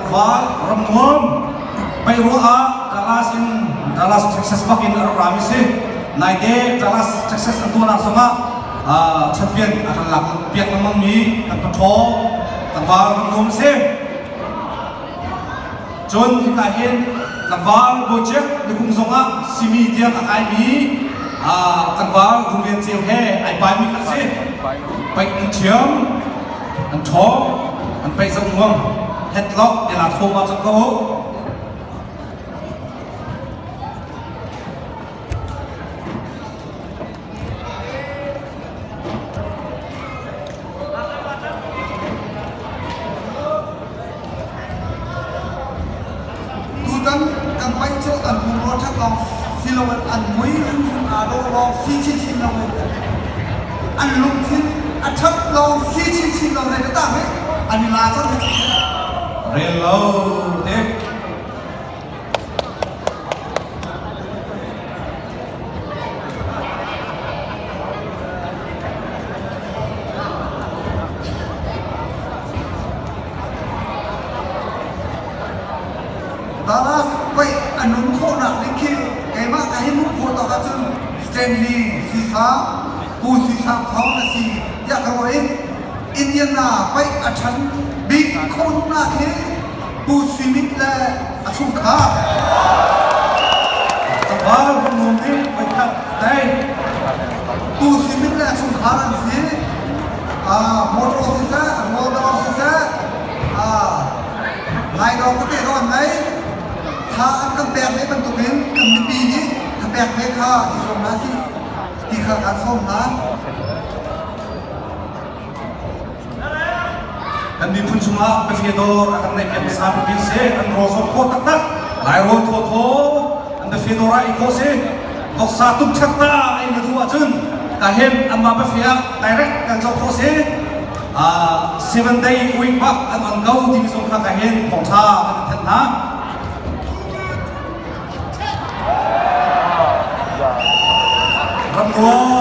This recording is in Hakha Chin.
Tlangval Ramnuam Peiruah ah Dallas in Dallas Texas bak in a rak rami si. Naite Dallas Texas an tuahnak zongah champion a kan lak piak lengmang mi kan paṭhaw tlangval Ramnuam a si. Cun hika hin tlangval Bawciak Nikung zongah simi tiang a kaimi tlangval Rung Ceu he ai paimi kha si. Paih an thiam, an ṭhawng, an paih zong nuam. Headlock ela thawm ah cang ko. Tutan kan paih cu an pumrua ṭhat lawng si loin an mui hrimhrim aa dawh lawng si chinchin loin an lungthin a ṭhat lawng si chinchin lo zei biatak nih an i la cang. Rel lo te. Dallas paih a nun khawhnak ding khi keimah ka hei hmuh khawh tawk ahcun Stanley Sisa, Pu Sisa Thawng a si tiah ka ruah i Indiana paih a ṭhan bik khawhnak hi Pu Sui Mit le a chungkhar. Tlangval Ramnuam nih voikhat a tei. Pu Sui Mit le a chungkhar an si. Motor siseh, rawldawr siseh, Laidawr tete zong an ngei. Tha an kan pek ve bantukin kan mipi nih thapek ve kha i zuam hna sih ti kha kaan sawm hna. Kan miphun chungah biafia dawr a kan neih piak hmasa bikin si an rawl zong thaw taktak Lai rawl thaw thaw an biafia dawr ah ei khawh si voksa tuk ṭhat ta ei na duh ahcun ka hen anmah biafia direct kan cawk khawh si 7 day week bak an on ko timi zong kha ka hen thawngṭha kan in thanh hna. Ramnuam.